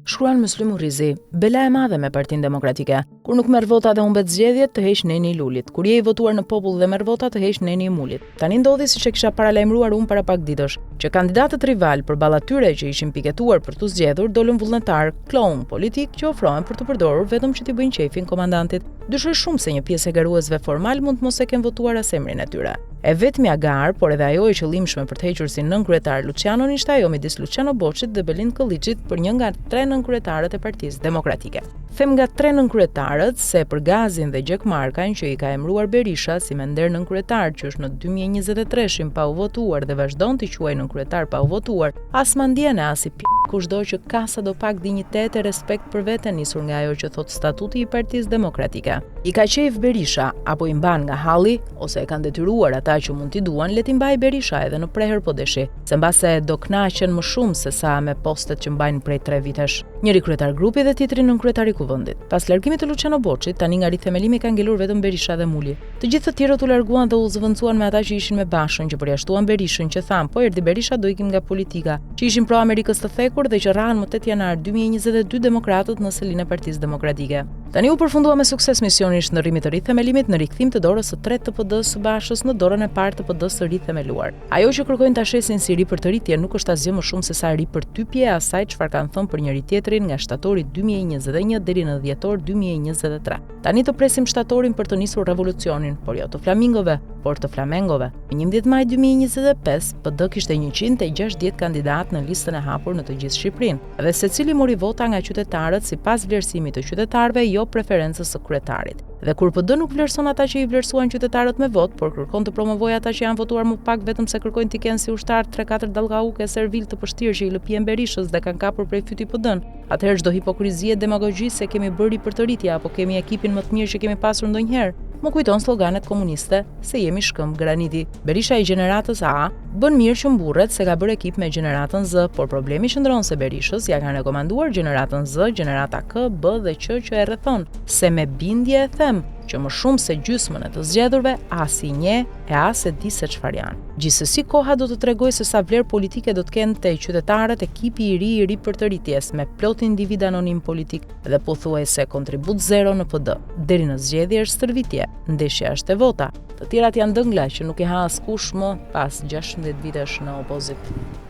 Shkruan Myslym Murrizi, Bela e madhe me Partinë Demokratike. Kur nuk merr vota dhe humbet zgjedhjet, të heq neni i Lulit. Kur je i votuar në popull dhe merr vota, të heq neni i Mulit. Tani ndodhi siç e kisha paralajmëruar unë para pak ditësh, që kandidatët rivalë përballë atyre që ishin piketuar për t'u zgjedhur, dolën vullnetarë, kloun politikë që ofrohen për t'u përdorur vetëm që t'i bëjnë qejfin komandantit. Dyshoj shumë se një pjesë e garuesve formalë mund të mos e kenë votuar as emrin e tyre. E vetmja garë, por edhe ajo e qëllimshme për të hequr si nënkryetar Luçianon ishte ajo midis Luçiano Boçit dhe Belind Këlliçit për një nga tre nënkryetarët e Partisë Demokratike. Them nga tre nënkryetarët se për Gazin dhe Gjekmarkajn që i ka emëruar Berisha si me nder nënkryetar që është në 2023-shin pa u votuar dhe vazhdon t'i quajë nënkryetar pa u votuar, as ma ndjen e as i p kushdo që ka sadopak dinjitet e respekt për veten nisur nga ajo që thotë statuti i Partisë Demokratike. I ka qejf Berisha, apo i mban nga halli, ose e kanë detyruar ata që mund t'i duan, le t'i mbajë Berisha edhe në prehër po deshi, se mbase do kënaqen më shumë se sa me postet që mbajnë prej tre vitesh. Njëri kryetar grupi dhe tjetri nënkryetar i kuvendit. Pas largimit të Luçiano Boçit, tani nga rithemelimi ka ngelur vetëm Berisha dhe Muli. Të gjithë të tjerët u larguan dhe u zëvendësuan me ata që ishin me Bashën, që përjashtuan Berishën, që thanë, po erdhi Berisha do ikim nga politika, që ishin pro Amerikës të thekur dhe që rrahën më 8 janar 2022 demokratët në selinë e Partisë Demokratike. Tani u përfundua me sukses misioni i shndërrimit të rithemelimit në rikthim të dorës së tretë të PD-së së Bashës në dorën e parë të PD-së së rithemeluar. Ajo që kërkojnë ta shesin si ripërtëritje nuk është asgjë më shumë sesa ripërtypje e asaj çfarë kanë thënë për njëri-tjetrin nga shtatori 2021 deri në dhjetor 2023. Tani të presim shtatorin për të nisur revolucionin, por jo të flamingove, por të flamengove. Më 11 maj 2025, PD kishte 160 kandidatë në listën e hapur në të gjithë Shqipërinë dhe secili mori vota nga qytetarët sipas vlerësimit të qytetarëve, jo preferencës së kryetarit. Dhe kur PD nuk vlerëson ata që i vlerësuan qytetarët me votë, por kërkon të promovojë ata që janë votuar më pak vetëm se kërkojnë t'i kenë si ushtarë 3-4 dallkaukë e servilë të pështirë që i lëpihen Berishës dhe kanë kapur prej fyti PD-në, atëherë çdo hipokrizi e demagogji se kemi bërë ripërtëritje apo kemi ekipin më të mirë që kemi pasur ndonjëherë, më kujton sloganet komuniste se jemi shkëmb graniti. Berisha i gjeneratës A bën mirë që mburret se ka bërë ekip me gjeneratën Z, por problemi qëndron se Berishës ia kanë rekomanduar gjeneratën Z, gjenerata K, B dhe Q që e rrethon, se me bindje e them që më shumë se gjysmën e të zgjedhurve as i njeh e as e di se çfarë janë. Gjithsesi koha do të tregojë se sa vlerë politike do të kenë te qytetarët ekipi i ri i ripërtëritjes me plot individë anonimë politikë dhe pothuajse kontribut zero në PD. Deri në zgjedhje është stërvitje, ndeshja është te vota. Të tjerat janë dëngla që nuk i ha askush më pas 16 vitesh në opozitë.